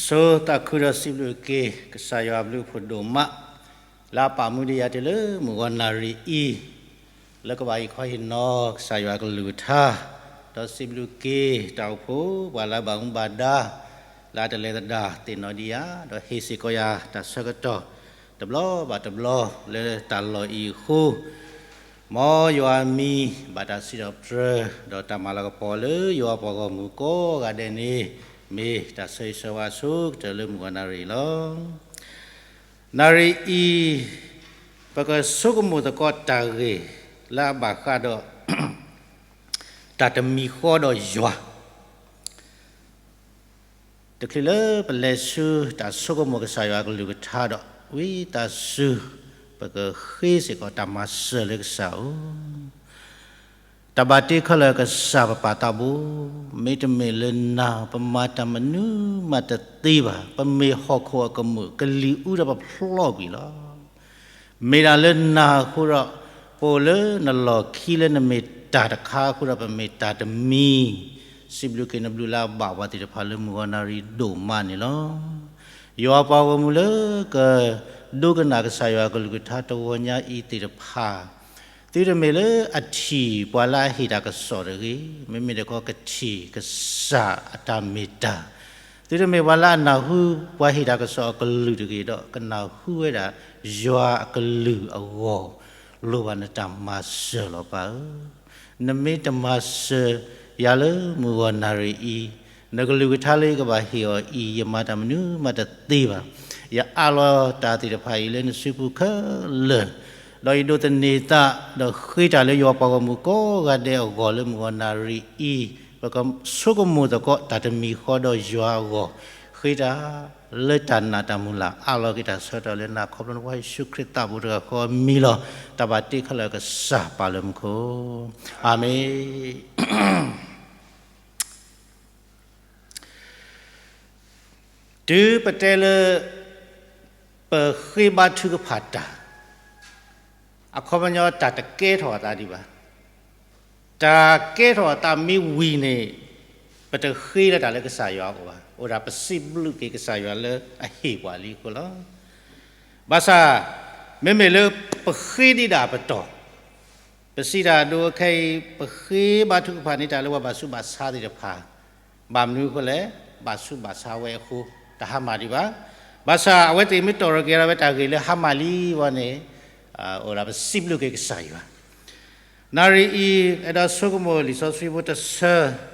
ဆိသးခုဒီးစံးဘျုးက့ၤ ကစၢ်ယွၤအဘျုးအဖှိၣ်ဒိၣ်မး လၢအပာ်မူဒံးယၤတုၤလၢမုၢ်ဂီၤနၣ်ရံၣ်အံၤ လၢကဘၣ်အံၤခီဟ့ၣ်နီၤ ကစၢ်ယွၤအကလုၢ်ကထါ, ဒီးစံးဘျုးက့ၤတၢ်အိၣ်ဖှိၣ် ပှၤလၢအဘၣ်မူဘၣ်ဒါ လၢအတလဲၤသဒၣ်သ့ၣ်နီၣ်ဒံးယၤ, ဒီးဟ့ၣ်စ့ၢ်ကီးယၤတၢ်ဆၢကတီၢ် တဘျီဘၣ်တဘျီ လၢတၢ်လီၢ်အံၤအဃိ မ်ယွၤအမံၤ ဘၣ်တၢ်စံးထီၣ်ပတြၢၤ ဒီးတၢ်မၤလၤကပီၤလၢယွၤပှၤဂီၢ်မုၢ်ကိးဂၤဒဲးန့ၣ် မ့ၢ်တၢ်ဆၢဂ့ၤဆၢဝါအဆိကတၢၢ်လၢမုၢ်ဂီၤနၣ်ရံၣ်လီၤ. နၣ်ရံၣ်အံၤ ပကဆိကမိၣ်သကိးတၢ်ဂ့ၢ်လၢအဘၣ်ဃးဒီး တၢ်တမံၤဃီဒီးယွၤ တချုးလၢပလဲၤဆူတၢ်ဆိကမိၣ်ကစၢ်ယွၤအကလုၢ်ကထါဒီး ဝံသးစူၤ ပကဃ့စ့ၢ်ကီးတၢ်မၤစၢၤလၢကစၢ်ဧၢ, တၢ်ဘၣ်တ့ခဲလၢာ်ကစၢ်ပပၢ်သးဘိ, မ့တမ့ၢ်လၢနၤ ပမၤတၢ်မနုၤမးတသ့ဘၣ်, ပမ့ၢ်ဟီၣ်ခိၣ်အကမူၣ် ကလံၤအူဒီးပဖျီကွံာ်လီၤ. မ့ၢ်ဒၣ်လၢနၤအဃိဒီး ပအိၣ်လၢနလီၢ်ခံလၢနမ့ၢ်တၢ်တခါအဃိဒီး ပမ့ၢ်တၢ်တမံၤ, စံးဘျုးက့ၤနဘျုးလၢအဘၣ်ပှၤသ့ၣ်တဖၣ်လၢမုၢ်ဂီၤနၣ်ရံၣ်ဒိၣ်မးန့ၣ်လီၤ. ယွၤပှၤဂီၢ်မုၢ်လၢကဒိကနၣ်ကစၢ်ယွၤအကလုၢ်ကထါတဂီၤညါအံၤသ့ၣ်တဖၣ် သုတမ့ၢ်လၢအထံၣ်ပှၤလၢအဟ့ၣ်တၢ်ကစီၣ်တဂ့ၤ, မ့မ့ၢ်တခီကထံၣ်ကစၢ်အတၢ်မ့ၢ်တၢ်, သုတမ့ၢ်ပှၤလၢအနၢ်ဟူပှၤဟ့ၣ်တၢ်ကစီၣ်အကလုၢ်တဂ့ၤဒီး ကနၢ်ဟူဝဲဒၣ်ယွၤအကလုၢ်အဂီၢ်, လိၣ်ဘၣ်နတၢ်မၤစၢၤလီၤပၢ်ဧၢ. နမ့ၢ်တမၤစၢၤယၤလၢမုၢ်ဂီၤနၣ်ရံၣ်အံၤ, နကလုၢ်ကထါလၢယကဘၣ်ဟ့ၣ်အီၤအံၤ ယမၤတၢ်မနုၤမးတသ့ဘၣ်. ယအးလီၤတၢ်သ့ၣ်တဖၣ်အံၤလၢနစုပူၤခဲလၢာ်, ဒီးယဒိးသန့ၤသး ဒီးဃ့တၢ်လၢယွၤပှၤဂီၢ်မုၢ်ကိးဂၤဒဲးအဂီၢ်လၢမုၢ်ဂီၤနၣ်ရံၣ်အံၤ, ပကဆိကမိၣ်သကိးတၢ်တမံၤဃီဒီးယွၤအဂီၢ်, ဃ့တၢ်လၢတၢ်နာ်တၢ်မုၢ်လၢ် အးလီၤက့ၤတၢ်ဆၢကတီၢ်လၢနခီဖျိနဖိယ့ၣ်ၡူးခရံာ်သးဘိတဂၤဃီအမံၤလီၤ. တၢ်ဘၣ်တ့ခဲလၢာ်ကစၢ်ပၢ်လၢမူခိၣ်, အၤမ့ၣ်. တုၤပတဲလၢ ပဃ့ဘါထုကဖၣ်တၢ်, အခီပညီတၢ်တကဲထီၣ်အသးဒံးဘၣ်. တၢ်ကဲထီၣ်အသးမ့ၢ်ဝံၤန့ၣ် ပတဃ့လၢတၢ်လၢကစၢ်ယွၤအအိၣ်ဘၣ်. အိၣ်ဒၣ်ပစံးဘျုးက့ၤကစၢ်ယွၤလၢအဟ့ၣ်ပှၤလံအဃိလီၤ. ဘၣ်ဆၣ် မ့မ့ၢ်လၢပဃ့ဒံးဒၣ်အပတီၢ် ပစံးတၢ်အဒိအခဲအံၤ ပဃ့ဘါထုကဖၣ်န့ၢ်တၢ်လၢပှၤဘၣ်ဆူးဘၣ်ဆါသ့ၣ်တဖၣ်, ဘၣ်မနုၤအဃိလဲၣ်, ဘၣ်ဆူးဘၣ်ဆါဝဲအဃိ, တဟါမၢ်ဒံးဘၣ်. ဘၣ်ဆၣ်အဝဲသ့ၣ်မ့ၢ်တီၢ်ထီၣ်က့ၤဝဲတၢ်ဂ့ၢ်လၢဟါမၢ်လံဝဲန့ၣ်, အိၣ်ဒၣ်ပစံးဘျုးက့ၤကစၢ်ယွၤ. နၣ်ရံၣ်အံၤ အဲၣ်ဒိးဆိကမိၣ်လံာ်စီဆှံဖိတဆၢ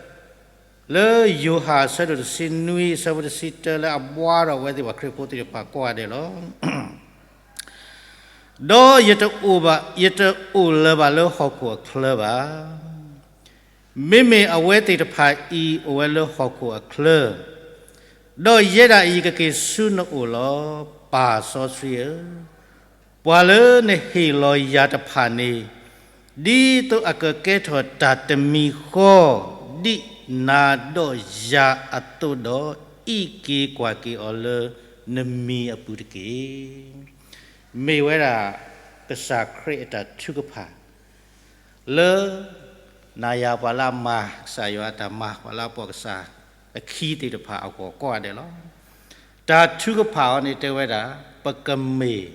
လၢယိၤဟၣ်အဆၢဒိၣ်တဆံနွံ အဆၢဖိတဆံတၢ လၢအဘှါထီၣ်ဝဲသ့ၣ်ပှၤခရံာ်ဖိသ့ၣ်တဖၣ်ကိးဂၤဒဲးလီၤ. ဒီးယတအိၣ်ဘၣ်, ယတအိၣ်လၢၤဘၣ်လၢဟီၣ်ခိၣ်အချၢဘၣ်. မ့မ့ၢ်အဝဲသ့ၣ်တဖၣ်အံၤအိၣ်ဝဲလၢဟီၣ်ခိၣ်အချၢ, ဒီးယဲဒၣ်အံၤကက့ၤဆူနအိၣ်လီၤ. ပၢ်စီဆှံဧၢ, ပှၤလၢနဟ့ၣ်လီၤယၤတဖၣ်န့ၣ်, ဒ်သိးအကကဲထီၣ်တၢ်တမံၤဃီ, ဒ်နၤဒီးယၤအသိးဒီး, အံးက့ၤကွၢ်က့ၤအီၤလၢနမံၤအပူၤတက့ၢ်. မ့ၢ်ဝဲဒၣ်ကစၢ်ခရံာ်အတၢ်ထုကဖၣ် လၢ နၤယၤပှၤလၢအမၤကစၢ်ယွၤအတၢ်မၤ ပှၤလၢအပိာ်ကစၢ်အခံသ့ၣ်တဖၣ်အဂီၢ်ကိးဂၤဒဲးလီၤ. တၢ်ထုကဖၣ်အီၤန့ၣ်တဲဝဲဒၣ် ပကမ့ၢ်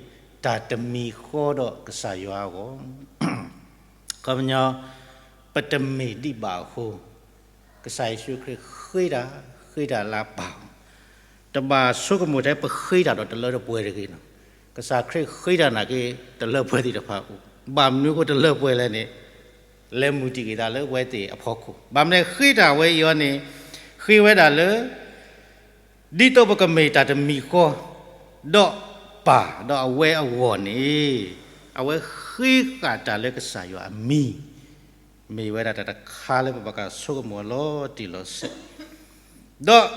တၢ်တမံၤဃီဒီးကစၢ်ယွၤအဂီၢ်, ခီပညီ ပတမ့ၢ်ဒံးဘၣ်အဃိ ကစၢ်ယ့ၣ်ၡူးခရံာ်ဃ့တၢ်, ဃ့တၢ်လၢအပၢ်အဂီၢ်, တဘၣ်ဆိကမိၣ်ထဲပဃ့တၢ်ဒီးတလၢတပှဲၤတဂ့ၤနီၤ. ကစၢ်ခရံာ်ဃ့တၢ်နာ်က့ တလၢပှဲၤသ့ၣ်တဖၣ်အိၣ်, ဘၣ်မနုၤအဃိတလၢပှဲၤလဲၣ်န့ၣ်, လဲၤမုၢ်တံၢ်က့ၤသးလၢပဝဲသ့ၣ်အဖီခိၣ်, ဘၣ်မနုၤဃ့တၢ်ဝဲအံၤအီၤန့ၣ်, ဃ့ဝဲဒၣ်လၢ ဒ်သိးပကမ့ၢ်တၢ်တမံၤဃီ, ဒီးပၢ်ဒီးအဝဲအဂီၢ်န့ၣ်, အဝဲဃ့ဃာ်တၢ်လၢကစၢ်ယွၤအမံၤ, မ့ၢ်ဝဲဒၣ်တၢ်တခါလၢပဘၣ်ကဆိကမိၣ်အီၤလီၤတံၢ်လီၤဆဲး, ဒီး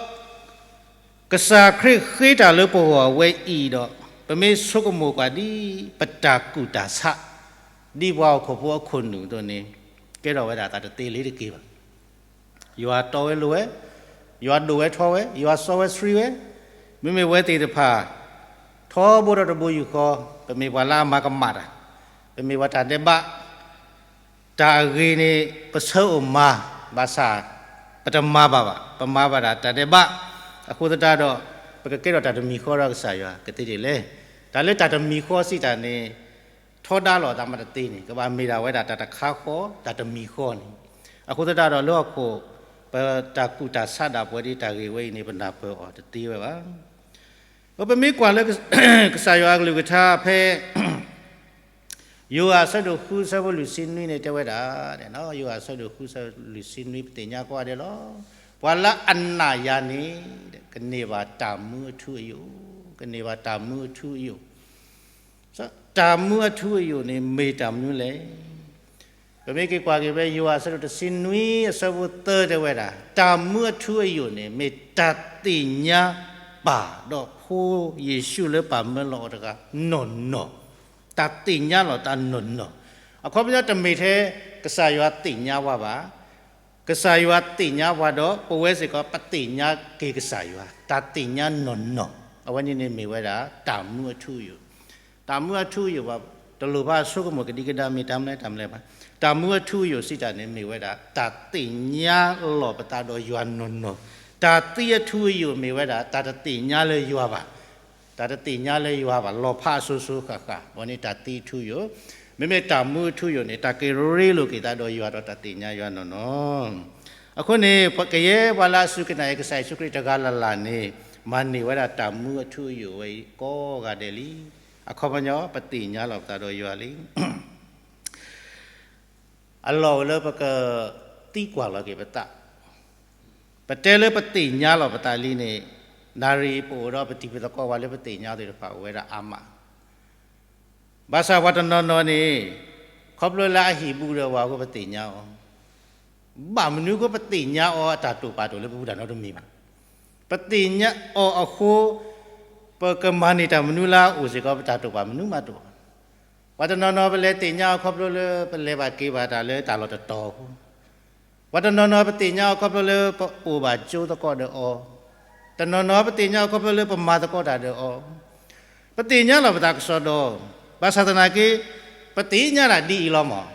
ကစၢ်ခရံာ်ဃ့တၢ်လၢပဂီၢ်အဝဲအံၤဒီး, ပမ့ၢ်ဆိကမိၣ်ကွၢ်ဒ်ပတၢ်ကူၣ်တၢ်ဆး, ဒ်ပှၤဟီၣ်ခိၣ်ဖိအခိၣ်နူာ်အသိးန့ၣ်, ကဲထီၣ်ဝဲဒၣ်အသးတသ့လၢၤတက့ၢ်ဘၣ်. ယွၤတီဝဲလိၤဝဲ, ယွၤဒိၣ်ဝဲထီဝဲ, ယွၤစီဝဲဆှံဝဲ, မ့မ့ၢ်ဝဲသ့ၣ်တဖၣ် ထီဘိဒီးတဘိယူၢ်ဃီ, ပမ့ၢ်ပှၤလၢအမၤကမၣ်တၢ်, ပမ့ၢ်ပှၤတၢ်ဒဲးဘး တၢ်အဂ့ၤန့ၣ် ပဆၢအိၣ်မၤ, ဘၣ်ဆၣ် ပတမၤဘၣ်ဘၣ်, ပမၤဘၣ်ဒၣ်တၢ်ဒဲးဘး, အဃိသတးဒီး ပကကဲထီၣ်တၢ်တမံၤဃီဒီးကစၢ်ယွၤကသ့ဒ်လဲၣ်. တၢ်လၢတၢ်တမံၤဃီစံးတၢ်န့ၣ် ထီဒါလိာ်သးမးတသ့န့ၣ် ကဘၣ်မ့ၢ်ဒၣ်ဝဲဒၣ်တၢ်တခါဃီ တၢ်တမံၤဃီန့ၣ်. အဃိသတးဒီးလၢဟီၣ်ခိၣ် ပတၢ်ကူၣ်တၢ်ဆးဒၣ်ပဝဲဒ်တၢ်ဂ့ၢ်ဝဲအံၤန့ၣ် ပနၢ်ပၢၢ်အီၤတသ့ဝဲဘၣ်. ပမ့ၢ်ကွၢ်လၢ ကစၢ်ယွၤအကလုၢ်ကထါဖဲ ယိၤဟၣ်အဆၢဒိၣ်ဃုအဆၢဖိလွံၢ်ဆံနွံန့ၣ်တဲဝဲဒၣ်, ယိၤဟၣ်အဆၢဒိၣ်ဃုအဆၢလွံၢ်ဆံနွံ ပသ့ၣ်ညါကိးဂၤဒဲးလီၤ. ပှၤလၢအနာ်ယၤန့ၣ် ကန့ၢ်ဘၣ်တၢ်မူအထူအယိာ်, ကန့ၢ်ဘၣ်တၢ်မူအထူအယိာ်. တၢ်မူအထူအယိာ်န့ၣ်မ့ၢ်တၢ်မနုၤလဲၣ်. ပမ့ၢ်က့ၤကွၢ်က့ၤဖဲယိၤဟၣ်အဆၢဒိၣ်တဆံနွံအဆၢဖိသၢတဲဝဲဒၣ်, တၢ်မူအထူအယိာ်န့ၣ် မ့ၢ်တၢ်သ့ၣ်ညါပၢ်ဒီးဖိယ့ၣ်ၡူးလၢပၢ်မၢလီၤအီၤတဂၤနီၢ်နီၢ်, တၢ်သ့ၣ်ညါလီၤသးနီၢ်နီၢ်. အခီပညီတမ့ၢ်ထဲကစၢ်ယွၤသ့ၣ်ညါဝဲဘၣ်, ကစၢ်ယွၤသ့ၣ်ညါပှၤဒီး ပဝဲစ့ၢ်ကီးပသ့ၣ်ညါက့ၤကစၢ်ယွၤ, တၢ်သ့ၣ်ညါနီၢ်နီၢ်. အဝဲန့ၣ်န့ၣ်မ့ၢ်ဝဲဒၣ် တၢ်မူအထူအယိာ်, တၢ်မူအထူအယိာ်ဘၣ်, တလိၣ်ဘၣ်ဆိကမိၣ်ကဒံကဒါမ့ၢ်တၢ်မနုၤလဲၣ်တၢ်မနုၤလဲၣ်ဘၣ်. တၢ်မူအထူအယိာ်စံးတၢ်န့ၣ်မ့ၢ်ဝဲဒၣ် တၢ်သ့ၣ်ညါလီၤပသးဒီးယွၤနီၢ်နီၢ်, တၢ်သံအထူအယိာ်မ့ၢ်ဝဲဒၣ် တၢ်တသ့ၣ်ညါလၢယွၤဘၣ်, တၢ်တသ့ၣ်ညါလၢယွၤဘၣ် လီၤဖးအစိၤစိၤဃၣ်ဃၣ်, အဝဲန့ၣ်တၢ်သံအထူအယိာ်. မ့မ့ၢ်တၢ်မူအထူအယိာ်န့ၣ် တၢ်က့ၤရ့လိာ်က့ၤသးဒီးယွၤဒီးတၢ်သ့ၣ်ညါယွၤနီၢ်နီၢ်. အဃိန့ၣ် ကယဲၢ်ပှၤလၢအစူၢ်က့ၤနာ်က့ၤကစၢ်ယ့ၣ်ၡူးခရံာ်တဂၤလၢ်လၢ်န့ၣ် မၤန့ၢ်ဝဲဒၣ်တၢ်မူအထူအယိာ်ဝဲအံၤကိးဂၤဒဲးလံ. အခီပညီ ပသ့ၣ်ညါလီၤပသးဒီးယွၤလံ. အလီၢ်အိၣ်လၢပကသံကွၢ်လီၤက့ၤပသး, ပတဲလၢပသ့ၣ်ညါလီၤပသးလံန့ၣ်, နၣ်ရံၣ်အံၤပအိၣ်ဒီးပတံၤပသကိးဝဲလၢပသ့ၣ်ညါသ့ၣ်တဖၣ်အိၣ်ဝဲဒၣ်အါမး. ဘၣ်ဆၣ်ပှၤတနီၤနီၤန့ၣ် ခီဖျိလၢအဟံၣ်ဘူးဒီးဝဲအဃိပသ့ၣ်ညါအီၤ, ဘၣ်မနုၤအဃိပသ့ၣ်ညါအီၤအတၢ်တိာ်ပာ်တိာ်လၢပပူၤတၢ်နီတမံၤဘၣ်. ပသ့ၣ်ညါအီၤအဃိ ပကမၤန့ၢ်တၢ်မနုၤလၢအအိၣ်စ့ၢ်ကီး ပတၢ်တိာ်ပာ်မနုၤမးတအိၣ်ဘၣ်. ပှၤတနီၤနီၤပလဲၤသ့ၣ်ညါအီၤခီဖျိလၢပလဲၤဘၣ်က့ၤဘၣ်တၢ်လၢတၢ်လီၢ်တတီၤအဃိ, ပှၤတနီၤနီၤပသ့ၣ်ညါအီၤခီဖျိလၢပအိၣ်ဘၣ်ကၠိသကိးဒီးအီၤ, တနီၤနီၤပသ့ၣ်ညါအီၤခီဖျိလၢပမၤသကိးတၢ်ဒီးအီၤ, ပသ့ၣ်ညါလီၤပသးကစီဒီ, ဘၣ်ဆၣ်သနာ်က့ ပသ့ၣ်ညါတၢ်ဒ်အံၤလီၤမး,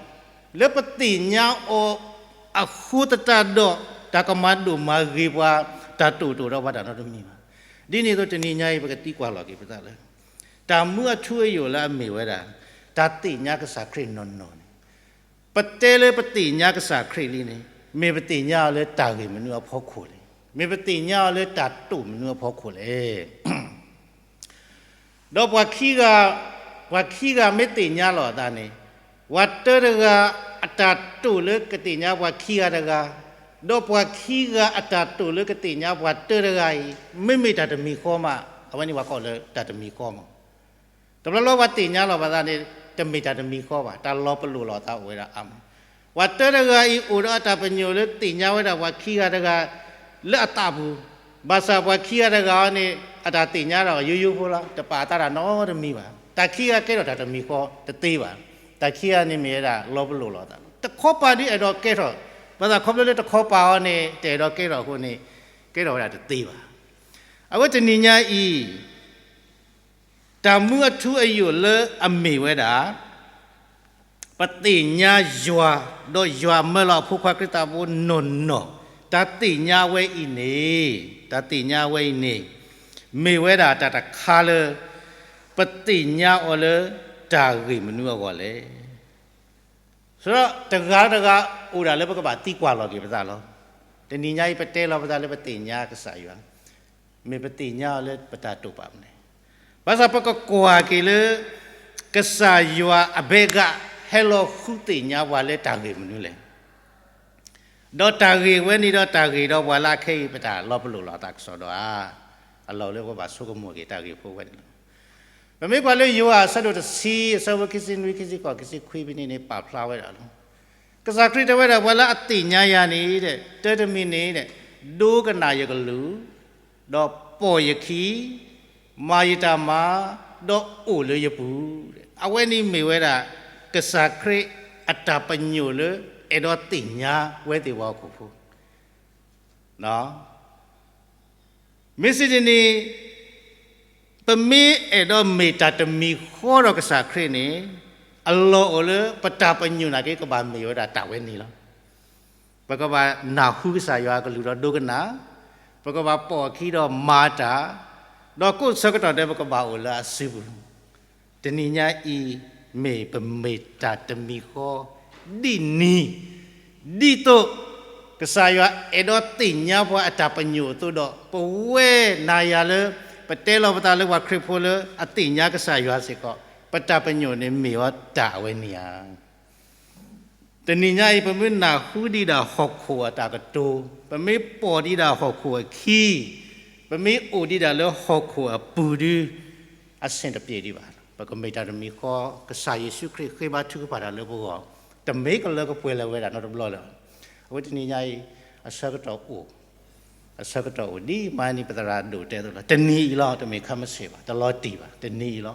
လၢပသ့ၣ်ညါအီၤအဃိသတးဒီး တၢ်ကမၤဒိၣ်မၤဂ့ၤပှၤ, တၢ်တိာ်တအိၣ်ဒီးပှၤတၢ်နီတမံၤဘၣ်. ဒ်န့ၣ်အသိးတနံၤညါအံၤ ပကသံကွၢ်လီၤက့ၤပသးလၢ တၢ်မူအထူအယိာ်လၢအမ့ၢ်ဝဲဒၣ် တၢ်သ့ၣ်ညါကစၢ်ခရံာ်နီၢ်နီၢ်န့ၣ်, ပတဲလၢပသ့ၣ်ညါကစၢ်ခရံာ်လံန့ၣ်, မ့ၢ်ပသ့ၣ်ညါအီၤလၢတၢ်ဂ့ၢ်မနုၤအဖီခိၣ်လဲၣ်, မ့ၢ်ပသ့ၣ်ညါအီၤလၢတၢ်တိာ်မနုၤအဖီခိၣ်လဲၣ်. ဒီးပှၤခံဂၤ, ပှၤခံဂၤမ့ၢ်သ့ၣ်ညါလီၤအသးန့ၣ်, ပှၤတၢတဂၤအတၢ်တိာ်လၢကသ့ၣ်ညါပှၤခံဂၤတဂၤ, ဒီးပှၤခံဂၤအတၢ်တိာ်လၢကသ့ၣ်ညါပှၤတၢတဂၤအံၤ, မ့မ့ၢ်တၢ်တမံၤဃီမး, အဝဲန့ၣ်ပှၤကိးလၢတၢ်တမံၤဃီမး. တဘျီလၢပှၤသ့ၣ်ညါလီၤပသးန့ၣ် တမ့ၢ်တၢ်တမံၤဃီဘၣ်, တၢ်လီၤပလိာ်လီၤသးအိၣ်ဝဲဒၣ်အါမး. ပှၤတၢတဂၤအံၤအိၣ်ဒီးအတၢ်ပညိၣ်လၢသ့ၣ်ညါဝဲဒၣ်ပှၤခံဂၤတဂၤလၢအသးပူၤ, ဘၣ်ဆၣ်ပှၤခံဂၤတဂၤအံၤန့ၣ် အတၢ်သ့ၣ်ညါဒီးယိယိဖိလီၤ, တပာ်အသးတၢ်နီတမံၤဘၣ်. တၢ်ခံဂၤကဲထီၣ်တၢ်တမံၤဃီတသ့ဘၣ်. တၢ်ခံဂၤန့ၣ်မ့ၢ်ဝဲဒၣ်လီၤပလိာ်လီၤသး, တခီပၤဒုးအဲၣ်ဒိးကဲထီၣ်, ဘၣ်ဆၣ်ခီဖျိလၢတခီပၤအီၤန့ၣ် တအဲၣ်ဒိးကဲထီၣ်အဃိန့ၣ် ကဲထီၣ်ဝဲဒၣ်တသ့ဘၣ်. အဝဲတနံၤညါအံၤ တၢ်မူအထူအယိာ်လၢအမ့ၢ်ဝဲဒၣ် ပသ့ၣ်ညါယွၤ, ဒီးယွၤမၢလီၤအဖိခွါခရံာ်သးဖိနီၢ်နီၢ်, တၢ်သ့ၣ်ညါဝဲအံၤန့ၣ်, တၢ်သ့ၣ်ညါဝဲအံၤန့ၣ် မ့ၢ်ဝဲဒၣ်တၢ်တခါလၢ ပသ့ၣ်ညါအီၤလၢတၢ်ဂ့ၢ်မနုၤအဂီၢ်လဲၣ်. ဆိုတော့ တဂၤတဂၤအိၣ်ဒၣ်လၢပကဘၣ်သံကွၢ်လီၤက့ၤပသးလီၤ. တနံၤညါအံၤ ပတဲလီၤပသးလၢပသ့ၣ်ညါကစၢ်ယွၤ, မ့ၢ်ပသ့ၣ်ညါအီၤလၢပတၢ်တိာ်ပာ်မနုၤလဲၣ်. ဘၣ်ဆၣ်ပကကွၢ်က့ၤလၢ ကစၢ်ယွၤအဘဲဂၤ ဟဲလီၤဃုသ့ၣ်ညါပှၤလၢတၢ်ဂ့ၢ်မနုၤလဲၣ်. ဒီးတၢ်ဂ့ၢ်ဝဲန့ၣ်ဒီးတၢ်ဂ့ၢ်ဒီးပှၤလၢအခဲအံၤ ပတၢ်လီၤပလိာ်လီၤသးကစီၣ်ဒီးဧါ, အလီၢ်လၢပဘၣ်ဆိကမိၣ်က့ၤတၢ်ဂ့ၢ်ဖိဝဲန့ၣ်လီၤ. ပမ့ၢ်ကွၢ်လၢယိၤဟၣ်အဆၢဒိၣ်တဆံ အဆၢဖိခံဆံနွံ ခံဆံဃိး ခံဆံခွံဖဲန့ၣ်န့ၣ် ပာ်ဖျါဝဲဒၣ်လီၤ. ကစၢ်ခရံာ်တဲဝဲဒၣ် ပှၤလၢအသ့ၣ်ညါယၤန့ၣ် တၢ်တမံၤန့ၣ် ဒိကနၣ်ယကလုၢ်, ဒီးပိာ်ယခံ, မၤယတၢ်မၤ, ဒီးအိၣ်လၢယပူၤ. အဝဲန့ၣ်မ့ၢ်ဝဲဒၣ် ကစၢ်ခရံာ်အတၢ်ပညိၣ်လၢ အဲၣ်ဒိးသ့ၣ်ညါဝဲသ့ၣ်ပှၤဟီၣ်ခိၣ်ဖိ မ့ၢ်စံးဒ်န့ၣ်, ပမ့ၢ်အဲၣ်ဒိးမ့ၢ်တၢ်တမံၤဃီဒီးကစၢ်ခရံာ်န့ၣ်, အလီၢ်အိၣ်လၢပတၢ်ပညိၣ်နာ်က့ ကဘၣ်မ့ၢ်ဝဲဒၣ်တၢ်ဝဲန့ၣ်လီၤ. ပကဘၣ်နၢ်ဟူကစၢ်ယွၤအကလုၢ်ဒီးဒိကနၣ်, ပကဘၣ်ပိာ်အခံဒီးမၤတၢ်, ဒီးကိးဆၢကတီၢ်ဒဲး ပကဘၣ်အိၣ်လၢအစုပူၤ, တနံၤညါအံၤ မ့ၢ်ပမ့ၢ်တၢ်တမံၤဃီ ဒ်နံၤ ဒ်သိး ကစၢ်ယွၤအဲၣ်ဒိးသ့ၣ်ညါပှၤအတၢ်ပညိၣ်အသိးဒီး ပဝဲနၤယၤလၢ ပတဲလီၤပသးလၢပှၤခရံာ်ဖိလၢအသ့ၣ်ညါကစၢ်ယွၤစ့ၢ်ကီး, ပတၢ်ပညိၣ်န့ၣ် မ့ၢ်အီၤတၢ်အဝဲန့ၣ်ဧါ. တနံၤညါအံၤ ပမ့ၢ်နၢ်ဟူဒံးဒၣ်ဟီၣ်ခိၣ်အတၢ်ကတိၤ, ပမ့ၢ်ပိာ်ဒံးဒၣ်ဟီၣ်ခိၣ်အခံ, ပမ့ၢ်အိၣ်ဒံးဒၣ်လၢဟီၣ်ခိၣ်အပူၤဒု အဆင်တပြေဒံးဘၣ်. ပကမ့ၢ်တၢ်တမံၤဃီ ကစၢ်ယ့ၣ်ၡူးခရံာ်ဃ့ဘါထုကဖၣ်တၢ်လၢပဂီၢ်, တမ့ၢ်ကလၢကပှဲၤလၢၤဝဲဒၣ်နီတဘျီလၢၤ. အဝဲတနံၤညါအံၤ အဆၢကတီၢ်အိၣ်, အဆၢကတီၢ်အိၣ်ဒ်မၤန့ၢ်ပသရၣ်ဒိၣ်တဲသိးလီၤ. တနံၤအံၤလီၤ, တမ့ၢ်ခဲမုၢ်ဆ့ၣ်ဘၣ်, တလီၤတံၢ်ဘၣ်, တနံၤအံၤလီၤ.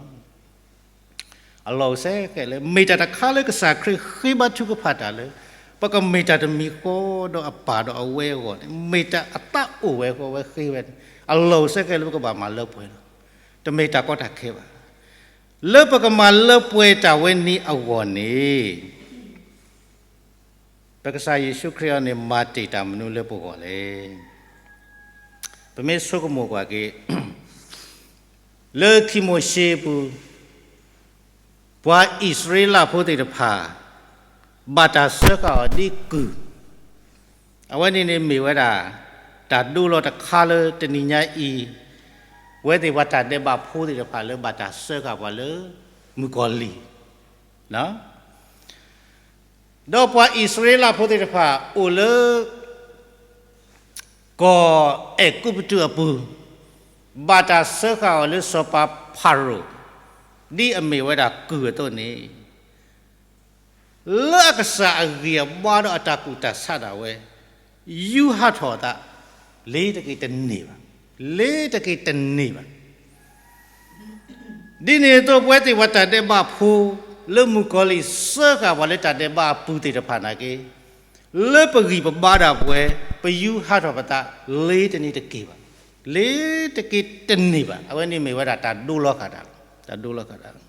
အလီၢ်အိၣ်စဲဃဲးလၢ မ့ၢ်တၢ်တခါလၢကစၢ်ခရံာ်ဃ့ဘါထုကဖၣ်တၢ်လၢ ပကမ့ၢ်တၢ်တမံၤဃီဒီးအပၢ်ဒီးအဝဲအဂီၢ်န့ၣ် မ့ၢ်တၢ်အသးအိၣ်ဝဲဃီဝဲဃ့ဝဲန့ၣ် အလီၢ်အိၣ်စဲဃဲးလၢပကဘၣ်မၤလၢပှဲၤလီၤ. တမ့ၢ်တၢ်ကီတၢ်ခဲဘၣ်. လၢပကမၤလၢပှဲၤတၢ်ဝဲန့ၣ်အဂီၢ်န့ၣ် ပကစၢ်ယ့ၣ်ၡူးခရံာ်အံၤန့ၣ် မၤတ့ၢ်တၢ်မနုၤလၢပဂီၢ်လဲၣ်. ပမ့ၢ်ဆိကမိၣ်ကွၢ်က့ၤ လၢခံမိၤၡ့အပူၤ ပှၤအံၣ်စရ့လးဖိသ့ၣ်တဖၣ် ဘၣ်တၢ်စၢဃာ်အီၤဒ်ကုၢ်, အဝဲန့ၣ်န့ၣ်မ့ၢ်ဝဲဒၣ် တၢ်ဒိလီၤတခါလၢတနံၤညါအံၤ ဝဲသ့ၣ်ပှၤတၢ်ဒဲးဘးဖိသ့ၣ်တဖၣ်လၢဘၣ်တၢ်စၢဃာ်ပှၤလၢမုၣ်ကီၤလံၢ် ဒီးပှၤအံၣ်စရ့လးဖိသ့ၣ်တဖၣ်အိၣ်လၢ ကီၢ်အဲၤကူပတူးအပူၤ, ဘၣ်တၢ်စၢဃာ်အီၤလၢစီၤပၤဖၤရိၤ ဒ်အမ့ၢ်ဝဲဒၣ်ကုၢ်အသိးန့ၣ်, လၢအကစၢ်အဂံၢ်အဘါဒီးအတၢ်ကူၣ်တၢ်ဆးဒၣ်ဝဲ ယူးဟးထီၣ်အသး လ့ၤတက့ၤတန့ၢ်ဘၣ်, လ့ၤတက့ၤတန့ၢ်ဘၣ်. ဒ်န့ၣ်အသိး ပဝဲသ့ၣ်ပှၤတၢ်ဒဲးဘးဖိ လၢမုၣ်ကီၤလံၢ်စၢဃာ်ပှၤလၢတၢ်ဒဲးဘးအပူၤသ့ၣ်တဖၣ်နာ်က့, လၢပဂံၢ်ပဘါဒၣ်ပဝဲ ပယူးဟးထီၣ်ပသး လ့ၤတန့ၢ်တက့ၤဘၣ်, လ့ၤတက့ၤတန့ၢ်ဘၣ်. အဝဲန့ၣ်မ့ၢ်ဝဲဒၣ်တၢ်ဒိလီၤဃာ်တၢ်လီၤ, တၢ်ဒိလီၤဃာ်တၢ်လီၤ.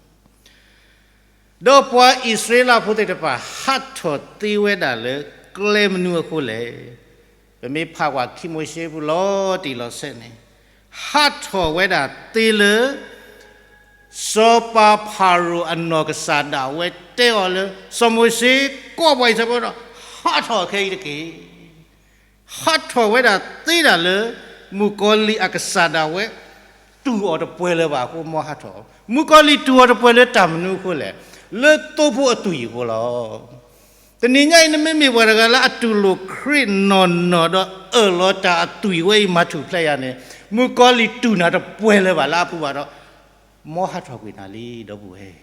ဒီးပှၤအံၣ်စရ့လးဖိသ့ၣ်တဖၣ် ဟးထီၣ်သ့ဝဲဒၣ်လၢကျဲမနုၤအဃိလဲၣ်. ပမ့ၢ်ဖးကွၢ်ခံမိၤၡ့ပူၤလီၤတံၢ်လီၤဆဲးန့ၣ်, ဟးထီၣ်ဝဲဒၣ်သ့လၢ စီၤပၤဖၤရိၤအနီၢ်ကစၢ်ဒၣ်ဝဲတဲအီၤလၢ စီၤမိၤၡ့ ကိးပှၤအံၣ်စရ့လးဖိဒီး ဟးထီၣ်အခဲအံၤတက့ၢ်. ဟးထီၣ်ဝဲဒၣ်သ့ဒၣ်လၢ မုၣ်ကီၤလံၢ်အကစၢ်ဒၣ်ဝဲ တူၢ်အီၤတပှဲၤလၢၤဘၣ်အဃိ မ်ဟးထီၣ်. မုၣ်ကီၤလံၢ်တူၢ်အီၤတပှဲၤလၢတၢ်မနုၤအဃိလဲၣ်. လၢသိဖိအသွံၣ်အဃိလီၤ. တနံၤညါအံၤ နမ့မ့ၢ်ပှၤတဂၤလၢအတူၢ်လိာ်ခရံာ်နီၢ်နီၢ်ဒီးအၢၣ်လီၤတၢ်အသွံၣ်ဝဲအံၤမၤထူၣ်ဖျဲးယၤန့ၣ်, မုၣ်ကီၤလံၢ်တူၢ်နၤတပှဲၤလၢၤဘၣ်လၢအပူၤဘၣ်ဒီး မ်ဟးထီၣ်ကွံာ်နၤလံ ဒီပုၢ်ဝဲၢ်.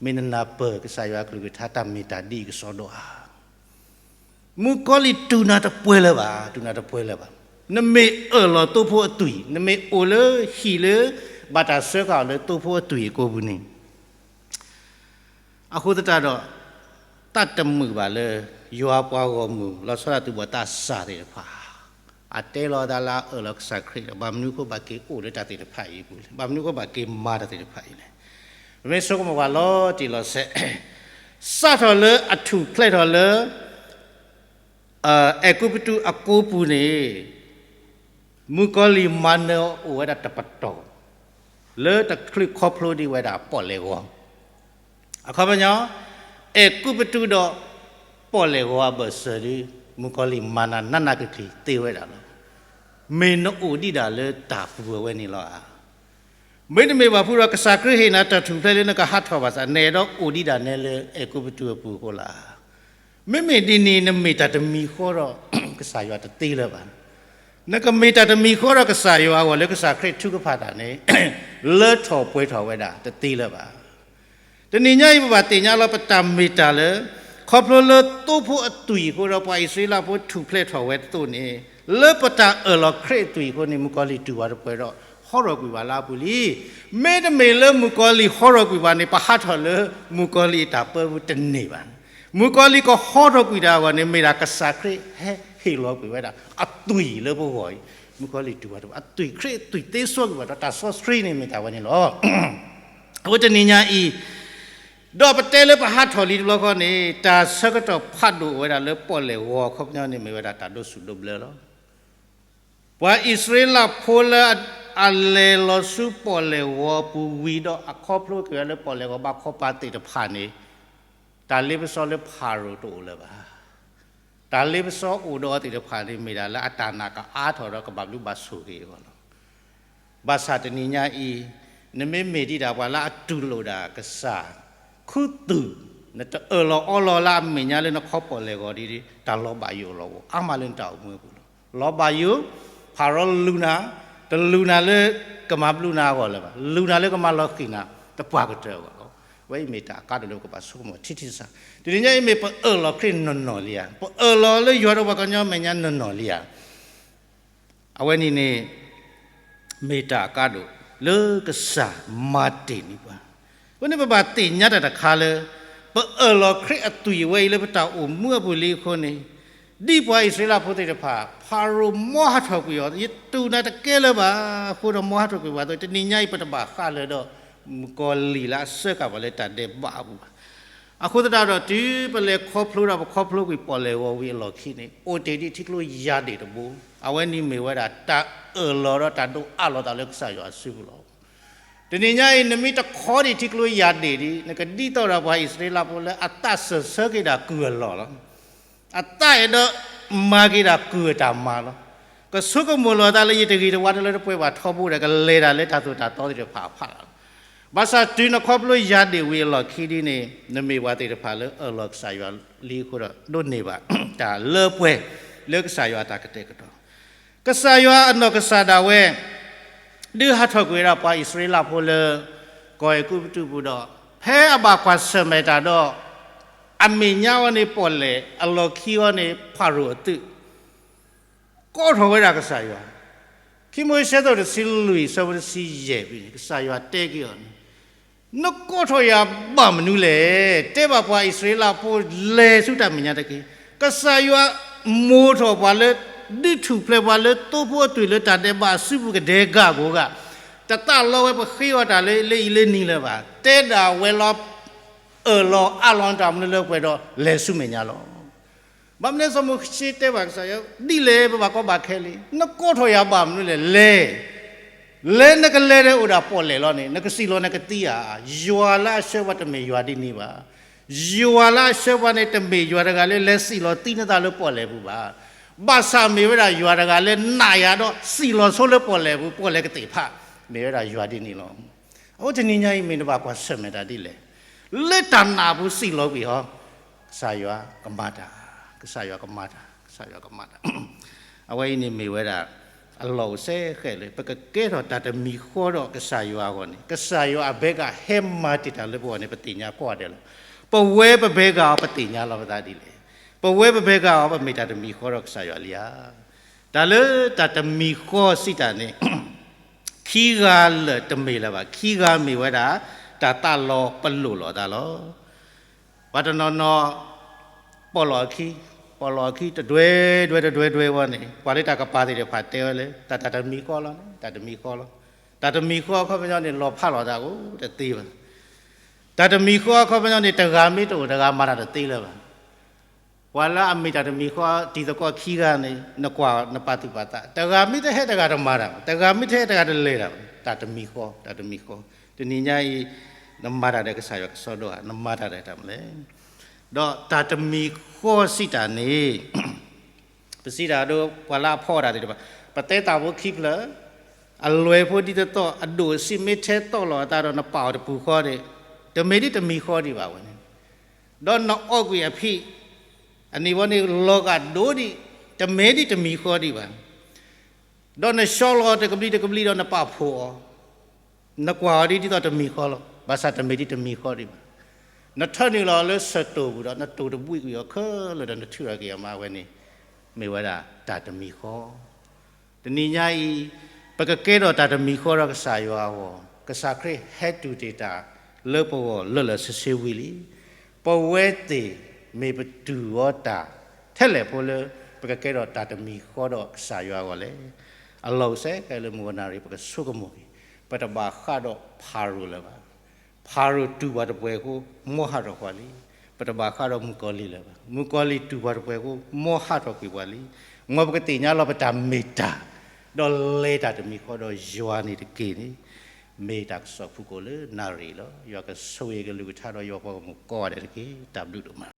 မ့ၢ်နနၢ်ပၢၢ်ကစၢ်ယွၤအကလုၢ်ကထါတၢ်မ့ၢ်တၢ်ဒ်အံၤကစီဒီဧါ. မုၣ်ကီၤလံၢ်တူၢ်နၤတပှဲၤလၢၤဘၣ်, တူၢ်နၤတပှဲၤလၢၤဘၣ်. နမ့ၢ်အၢၣ်လီၤသိဖိအသွံၣ်, နမ့ၢ်အိၣ်လၢဟံၣ်လၢ ဘၣ်တၢ်စၢဃာ်အီၤလၢသိဖိအသွံၣ်အကိာ်ပူၤန့ၣ်, အဃိသတးဒီး သးတမုာ်ဘၣ်လၢ ယွၤပှၤဂီၢ်မုၢ် လီၤဆီဒၣ်သုးဘီၣ်သးစၢ်သ့ၣ်တဖၣ် အတဲလီၤအသးလၢအအၢၣ်လီၤကစၢ်ခရံာ်ဒီး ဘၣ်မနုၤအဃိဘၣ်က့ၤအိၣ်လၢတၢ်သ့ၣ်တဖၣ်အံၤအပူၤလဲၣ်, ဘၣ်မနုၤအဃိဘၣ်က့ၤမၤတၢ်သ့ၣ်တဖၣ်အံၤလဲၣ်. ပမ့ၢ်ဆိကမိၣ်ကွၢ်လီၤတံၢ်လီၤဆဲး, စးထီၣ်လၢအထူၣ်ဖျဲးထီၣ်လၢ အဲၤကူပတူးအကိာ်ပူၤန့ၣ်, မုၣ်ကီၤလံၢ်မၤနၢၤအီၤအိၣ်ဝဲဒၣ်တပတီၢ်, လၢတချုးခီဖျိဒံးဝဲဒၣ်ပီၣ်လဲၣ်ဂီၤ, အခီပညီ, အဲၤကူပတူးဒီးပီၣ်လဲၣ်ဂီၤအဘၢၣ်စၢၤဒီး မုၣ်ကီၤလံၢ်မၤနၢၤနးနးကျံၤကျံၤသ့ဝဲဒၣ်လီၤ. မ့ၢ်နအိၣ်ဒံးဒၣ်လၢတၢ်ပူၤအဝဲန့ၣ်လီၤဧါ. မ့တမ့ၢ်ဘၣ်ဖုဒီး ကစၢ်ခရံာ်ဟ့ၣ်နၤတၢ်ထူၣ်ဖျဲးလၢနကဟးထီၣ်ဘၣ်ဆၣ် နအဲၣ်ဒိးအိၣ်ဒံးဒၣ်နဲလၢအဲၤကူပတူးအပူၤအဃိလီၤ. မ့မ့ၢ်ဒ်န့ၣ် နမ့ၢ်တၢ်တမံၤဃီဒီး ကစၢ်ယွၤတသ့လၢၤဘၣ်. နကမ့ၢ်တၢ်တမံၤဃီဒီးကစၢ်ယွၤအဂီၢ်လၢကစၢ်ခရံာ်ထုကဖၣ်တၢ်န့ၣ် လၢထီၣ်ပှဲၤထီၣ်ဝဲဒၣ်တသ့လၢၤဘၣ်. တနံၤညါအံၤ ပဘၣ်သ့ၣ်ညါလီၤပတၢ်မ့ၢ်တၢ်လၢ ခီဖျိလၢသိဖိအသွံၣ်အဃိဒီး ပှၤအံၣ်စရ့လးဖိထူၣ်ဖျဲးထီၣ်ဝဲအသိးန့ၣ်, လၢပတၢ်အၢၣ်လီၤခရံာ်အသွံၣ်အဃိန့ၣ် မုၣ်ကီၤလံၢ်တူၢ်ဝဲတပှဲၤဒီး ဟီထီၣ်ကွံာ်ဘၣ်လၢအပူၤလံ. မ့တမ့ၢ်လၢမုၣ်ကီၤလံၢ်ဟီထီၣ်ကွံာ်ဘၣ်န့ၣ် ပဟးထီၣ်လၢမုၣ်ကီၤလံၢ်အတၢ်ပၢပူၤတန့ၢ်ဘၣ်. မုၣ်ကီၤလံၢ်ကဟီထီၣ်ကွံာ်တၢ်အဂီၢ်န့ၣ် မ့ၢ်ဒၣ်ကစၢ်ခရံာ်ဟဲဟ့ၣ်လီၤကွံာ်ဝဲဒၣ်အသွံၣ်လၢပဂီၢ်အံၤ, မုၣ်ကီၤလံၢ်တူၢ်ဝဲတပှဲၤ အသွံၣ်ခရံာ်အသွံၣ်သ့စီကွံာ်ဘၣ်ဒီးတၢ်စီဆှံန့ၣ်မ့ၢ်တၢ်ဝဲန့ၣ်လီၤ. အဃိတနံၤညါအံၤ ဒီးပတဲလၢပဟးထီၣ်လံတဘျီဃီန့ၣ် တၢ်ဆၢကတီၢ်ဖးဒိၣ်အိၣ်ဝဲဒၣ်လၢပီၣ်လဲၣ်ဂီၤအခီပညီန့ၣ် မ့ၢ်ဝဲဒၣ်တၢ်ဒိၣ်ဆူၣ်ဒိၣ်ဘျၢလီၤ. ပှၤအံၣ်စရ့လးဖိလၢ အလဲၤလီၤဆူပီၣ်လဲၣ်ဂီၤပူၤဝံၤဒီး အခီဖျိက့ၤဝဲလၢပီၣ်လဲၣ်ဂီၤဘၣ်ခီပၤသ့ၣ်တဖၣ်န့ၣ်, တၢ်လ့ပစီလၢဖၤရိၤတအိၣ်လၢၤဘၣ်. တၢ်လ့ပစီအိၣ်ဒီးအီၤသ့ၣ်တဖၣ်န့ၣ် မ့ၢ်ဒၣ်လၢအတၢ်နာ်ကအါထီၣ်ဒီးကဘၣ်ဘျုးဘၣ်ဆိၣ်ဂ့ၤအဂီၢ်လီၤ. ဘၣ်ဆၣ်တနံၤညါအံၤ, နမ့မ့ၢ်ဒံးဒၣ်ပှၤလၢအတူၢ်လိာ်ဒၣ်ကစၢ်ခူသူၣ်, နတအၢၣ်လီၤအီလီၤလၢအမဲာ်ညါလၢနခီပီၣ်လဲၣ်ဂီၤဒ်န့ၣ်, တၢ်လီၤဘၣ်ယိၣ်လီၤအိၣ်အါမးလၢနတၢ်အိၣ်မူအပူၤလီၤ. လီၤဘၣ်ယိၣ်, ဖၤရိၤလူၤနၤ, တလူၤနၤလၢကမၤဘျုးနၤအဂီၢ်လၢၤဘၣ်, လူၤနၤလၢကမၤလီၤဃံၤနၤ တပှၢ်ကတၢၢ်အဂီၢ်လီၤ. အဝဲအံၤမ့ၢ်တၢ်အကါဒိၣ်လၢပကဘၣ်ဆိကမိၣ်ထံထံဆးဆး. တနံၤညါအံၤမ့ၢ်ပအၢၣ်လီၤခရံာ်နီၢ်နီၢ်လံဧါ, ပအၢၣ်လီၤလၢယွၤဒီးပှၤကညီမဲာ်ညါနီၢ်နီၢ်လံဧါ. အဝဲန့ၣ်န့ၣ် မ့ၢ်တၢ်အကါဒိၣ်လၢကစၢ်မၤတ့ၢ်န့ၢ်ပှၤ. အဃိန့ၣ်ပဘၣ်သ့ၣ်ညါတၢ်တခါလၢ ပအၢၣ်လီၤခရံာ်အသွံၣ်အဝဲအံၤလၢပတၢ်အိၣ်မူအပူၤလံအဃိန့ၣ်, ဒ်ပှၤအံၣ်စရ့လးဖိသ့ၣ်တဖၣ် ဖၤရိၤမီဟးထီၣ်ကွံာ်အီၤ, ယတူၢ်နၤတကဲလၢၤဘၣ်. အဃိဒီးမီဟးထီၣ်ကွံာ်ပှၤအသိး တနံၤညါအံၤပတဘၣ်ဃးလၢၤဒီး မုၣ်ကီၤလံၢ်လၢအစၢဃာ်ပှၤလၢတၢ်ဒဲးဘးအပူၤဘၣ်. အဃိသတးဒီး တုၤပလဲၤခီဖျိဒီးပခီဖျိကွံာ်ပီၣ်လဲၣ်ဂီၤဝံၤအလီၢ်ခံန့ၣ် အိၣ်တ့ၢ်ဒံးထံကျိယၢ်ဒ့ၣ်တဘိ, အဝဲန့ၣ်မ့ၢ်ဝဲဒၣ်တၢ်အၢၣ်လီၤဒီးတၢ်ဒိးအးလီၤသးလၢကစၢ်ယွၤအစုပူၤလီၤ. တနံၤညါအံၤ နမ့ၢ်တခီဒံးထံကျိယၢ်ဒ့ၣ်ဒံး နကဒ်သိးဒီးပှၤအံၣ်စရ့လးဖိလၢအသးစၢၢ်ဆၢက့ၤဒၣ်ကုၢ်အလီၢ်လီၤ. အသးအဲၣ်ဒိးမၤက့ၤဒၣ်ကုၢ်အတၢ်မၤလီၤ. ကဆိကမိၣ်လီၤသးလၢယတဂ့ၤတဝါတလၢတပှဲၤဘၣ်ထီဘိဒီး ကလဲၤတၢ်လၢတၢ်သိၣ်တၢ်သီသ့ၣ်တဖၣ်အဖီလာ်လီၤ. ဘၣ်ဆၣ်တုၤနခီဖျိယၢ်ဒ့ၣ်ဝံၤအလီၢ်ခံဒ်န့ၣ် နမ့ၢ်ပှၤသ့ၣ်တဖၣ်လၢအၢၣ်လီၤကစၢ်ယွၤလံအဃိဒီး ဒိးန့ၢ်ဘၣ်တၢ်လၢပှဲၤလၢကစၢ်ယွၤအတၢ်ကတဲာ်ကတီၤ ကစၢ်ယွၤအနီၢ်ကစၢ်ဒၣ်ဝဲ ဒုးဟးထီၣ်ကွံာ်ဝဲဒၣ်ပှၤအံၣ်စရ့လးဖိလၢ ကီၢ်အဲၤကူပတူးပူၤဒီး ဖဲအဘၣ်ကွၢ်ဆၢၣ်မဲာ်တၢ်ဒီး အမဲာ်ညါအီၤန့ၣ်ပီၣ်လဲၣ်, အလီၢ်ခံအီၤန့ၣ်ဖၤရိၤအသုး, ကိးထီၣ်ဝဲဒၣ်ကစၢ်ယွၤ. ခံမိၤၡ့အဆၢဒိၣ်တဆံလွံၢ် အဆၢဖိတဆံယဲၢ်ဖဲန့ၣ် ကစၢ်ယွၤတဲက့ၤအီၤန့ၣ် နကိးထီၣ်ယၤဘၣ်မနုၤလဲၣ်. တဲဘၣ်ပှၤအံၣ်စရ့လးဖိလဲၤဆူတၢ်မဲာ်ညါတက့ၢ်. ကစၢ်ယွၤမိာ်ထီၣ်ပှၤလၢ ဒုးထူၣ်ဖျဲးပှၤလၢသိဖိအသွံၣ်လၢတၢ်ဒဲးဘးအစုပူၤကဒဲကဂၤကိးဂၤ, တသးလီဝဲပဃ့အီၤတၢ်လၢလၢအံၤလၢနံၤလၢၤဘၣ်. တဲဒၣ်ဝဲလီၤ အၢၣ်လီၤအးလီၤနတၢ်မနုၤလၢပှဲၤဒီးလဲၤဆူမဲာ်ညါလီၤ. ဘၣ်မနုၤစီၤမိၤၡ့တဲဘၣ်ကစၢ်ယွၤ ဒ်လဲၣ်ပဘၣ်ကီဘၣ်ခဲလံ, နကိးထီၣ်ယၤဘၣ်မနုၤလဲၣ်. လဲၤ, လဲၤနကလဲၤဒီးအိၣ်ဒၣ်ပီၣ်လဲၣ်လီၤန့ၣ် နကစံၣ်လီၤနကသံဧါ. ယွၤလၢအဆှၢပှၤတမ့ၢ်ယွၤဒ်န့ၣ်ဘၣ်. ယွၤလၢအဆှၢပှၤန့ၣ်တမ့ၢ်ယွၤတဂၤလၢလဲၤစံၣ်လီၤသံနသးလၢပီၣ်လဲၣ်ပူၤဘၣ်. ဘၣ်ဆၣ်မ့ၢ်ဝဲဒၣ်ယွၤတဂၤလၢနာ်ယၤဒီးစံၣ်လီၤဆိလၢပီၣ်လဲၣ်ပူၤ, ပီၣ်လဲၣ်ကသ့ၣ်ဖး, မ့ၢ်ဝဲဒၣ်ယွၤဒ်န့ၣ်လီၤ. အဃိတနံၤညါအံၤမ့ၢ်နဘၣ်ကွၢ်ဆၢၣ်မဲာ်တၢ်ဒ်လဲၣ်. လၢတၢ်နာ်အပူၤစံၣ်လီၤကွံာ်ဟီ, ကစၢ်ယွၤကမၤတၢ်, ကစၢ်ယွၤကမၤတၢ်, ကစၢ်ယွၤကမၤတၢ်. အဝဲအံၤန့ၣ်မ့ၢ်ဝဲဒၣ် အလီၢ်အိၣ်စဲဃဲးလၢ ပကကဲထီၣ်တၢ်တမံၤဃီဒီးကစၢ်ယွၤအဂီၢ်န့ၣ် ကစၢ်ယွၤအဘဲကဟဲမၤတ့ၢ်တၢ်လၢပဂီၢ်န့ၣ် ပသ့ၣ်ညါကိးဂၤဒဲးလီၤ. ပဝဲပဘဲကၤအီၤပသ့ၣ်ညါလီၤပသးဒ်လဲၣ်. ပဝဲပဘဲကၤအီၤပမ့ၢ်တၢ်တမံၤဃီဒီးကစၢ်ယွၤလံဧါ. တၢ်လၢတၢ်တမံၤဃီစံးတၢ်န့ၣ် ခံဂၤလၢာ်တမ့ၢ်လၢၤဘၣ်. ခံဂၤမ့ၢ်ဝဲဒၣ် တၢ်သးလီၤပလိာ်လိာ်အသးလီၤ. ပှၤတနီၤနီၤ ပီၣ်လီၤအခံ, ပီၣ်လီၤအခံတဒွဲဒွဲတဒွဲဒွဲဝဲန့ၣ် ပှၤလၢတၢ်ကပၤသ့ၣ်တဖၣ်တဲဝဲလၢ တၢ်တၢ်တမံၤဃီလီၤန့ၣ် တၢ်တမံၤဃီလီၤ. တၢ်တမံၤဃီအခီပညီန့ၣ် လီၤဖးလိာ်သးအိၣ်တသ့ဘၣ်. တၢ်တမံၤဃီအခီပညီန့ၣ် တဂၤမ့ၢ်တအိၣ် တဂၤမၤတၢ်တသ့လၢၤဘၣ်. ပှၤလၢအမ့ၢ်တၢ်တမံၤဃီ တံၤသကိးခံဂၤန့ၣ် နကွၢ်နပာ်သူၣ်ပာ်သး တဂၤမ့ၢ်တဟဲတဂၤတမၤတၢ်ဘၣ်, တဂၤမ့ၢ်တဟဲတဂၤတလဲၤတၢ်ဘၣ်. တၢ်တမံၤဃီ, တၢ်တမံၤဃီ. တနံၤညါအံၤ နမၤတၢ်ဒီးကစၢ်ယွၤကစီဒီဧါ, နမၤတၢ်ဒီးတၢ်မနုၤလဲၣ်. ဒီးတၢ်တမံၤဃီစံးတၢ်န့ၣ် ပစံးတၢ်ဒီးပှၤလၢအဖီအီၣ်တၢ်သ့ၣ်တဖၣ် ပတဲတၢ်ဖိခံဖျၢၣ်, အလွဲၢ်ဖိဒ်သိးသိး အဒိၣ်အဆံးမ့ၢ်ထဲသိးလိာ်အသးဒီးနပာ်အီၤတပူၤဃီန့ၣ် တမ့ၢ်ဒ်တမံၤဃီဒံးဘၣ်ဝဲန့ၣ်. ဒီးနအီၣ်ကွံာ်အဖံး အန့ၣ်ဝဲန့ၣ် လီၤဂာ်ဒိဒံး တမ့ၢ်ဒ်တမံၤဃီဒံးဘၣ်. ဒီးနဆှီလီၤတကဘျံးတကဘျံးဒီးနပာ်ဖှိၣ်အီၤ, နကွၢ်အီၤဒ်ဒ်သိးတမံၤဃီလီၤ. ဘၣ်ဆၣ်တမ့ၢ်ဒ်တမံၤဃီဒံးဘၣ်. နထၢနုာ်လီၤလၢစတိၢ်ပူၤဒီး နတိၢ်တဘှံးကွံာ်အီၤခဲလၢာ်ဒီး နထုးထီၣ်က့ၤအမါဝဲန့ၣ် မ့ၢ်ဝဲဒၣ်တၢ်တမံၤဃီ. တနံၤညါအံၤ ပကကဲထီၣ်တၢ်တမံၤဃီဒီးကစၢ်ယွၤအဂီၢ်, ကစၢ်ခရံာ်ဟဲတူၢ်တ့ၢ်တၢ်လၢပဂီၢ်လၢာ်လၢာ်ဆ့ဆ့ဝံၤလံ. ပဝဲသ့ၣ်မ့ၢ်ပတူၢ်အီၤတၢ် ထဲလဲၣ်ဖိလၢ ပကကဲထီၣ်တၢ်တမံၤဃီဒီးကစၢ်ယွၤအဂီၢ်လဲၣ်. အလီၢ်အိၣ်စဲဃဲးလၢမုၢ်ဂီၤနၣ်ရံၣ် ပကဆိကမိၣ်က့ၤ, ပတဘၣ်ဃးဒီးဖၤရိၤလၢၤဘၣ်. ဖၤရိၤတူၢ်ပှၤတပှဲၤအဃိ မီဟးထီၣ်ပှၤလံ. ပတဘၣ်ဃးဒီးမုၣ်ကီၤလံၢ်လၢၤဘၣ်. မုၣ်ကီၤလံၢ်တူၢ်ပှၤတပှဲၤအဃိ မီဟးထီၣ်ကွံာ်ပှၤလံ. မ်ပကသ့ၣ်ညါလီၤပတၢ်မ့ၢ်တၢ် ဒီးလဲၤတၢ်တမံၤဃီဒီးယွၤန့ၣ်တက့ၢ်န့ၣ်, မ့ၢ်တၢ်ကစီၣ်ဖုၣ်ကိာ်လၢနၣ်ရံၣ်လီၤ. ယွၤကဆိၣ်ဂ့ၤကလုၢ်ကထါဒီးယွၤပှၤဂီၢ်မုၢ်ကိးဂၤဒဲးတက့ၢ်. တၢ်ဘျုးဒိၣ်မး.